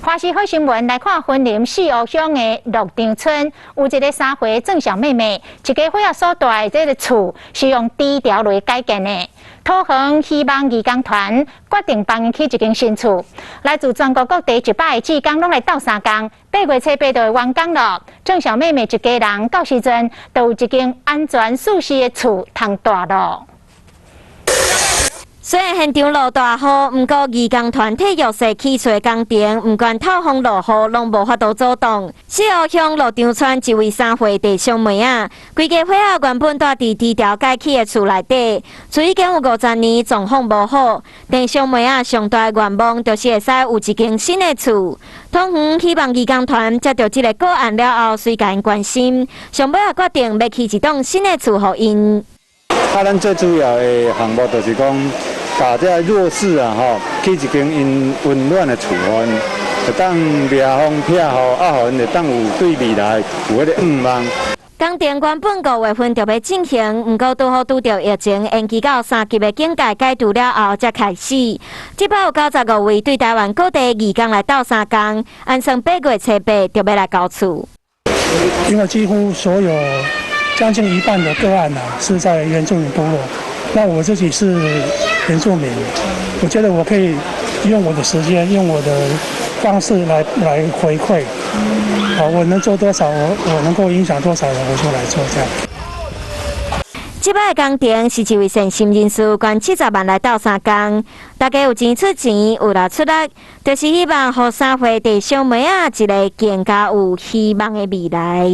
華視好新聞來看，雲林四湖鄉的鹿場村有一个3歲鄭小妹妹，一家伙仔所蹛的這个厝是用枝條來改建的。桃園希望義工團決定幫𪜶起一間新厝，來自全國各地100个志工攏來鬥相共，8月初八就會完工咯。鄭小妹妹一家人到時陣就有一間安全舒適的厝通蹛咯。雖然現場落大雨，毋過義工團體弱勢起厝的工程，毋管透風落雨，攏無法度阻擋。四湖鄉鹿場村一位3歲弟小妹仔，規家伙仔原本蹛佇枝條改起的厝內底，厝已經有50年，狀況無好。鄭小妹仔上大的願望就是會使有一間新的厝。桃園希望義工團接著這个個案了後，隨共𪜶關心，上尾仔決定欲起一棟新的厝予𪜶。啊，咱最主要的項目就是講，共這弱勢啊吼，起一間𪜶溫暖的厝，會當避風避雨，啊，予𪜶會當有對未來有彼个願望。工程原本5月份就欲進行，毋過拄好拄著疫情，延期到三級的警戒解除了後才開始。這擺有95位對台灣各地義工來鬥相共，按算8月初八就欲來交厝。因為幾乎所有將近一半的個案啊，是在原住民部落。那我自己是原住民，我覺得我可以用我的時間，用我的方式來回饋。好，我能做多少，我能夠影響多少人，我就來做這樣。這擺工程是一位善心人士捐70萬來鬥相共，大家有錢出錢，有力出力，就是希望予3歲的小妹仔一个更加有希望的未來。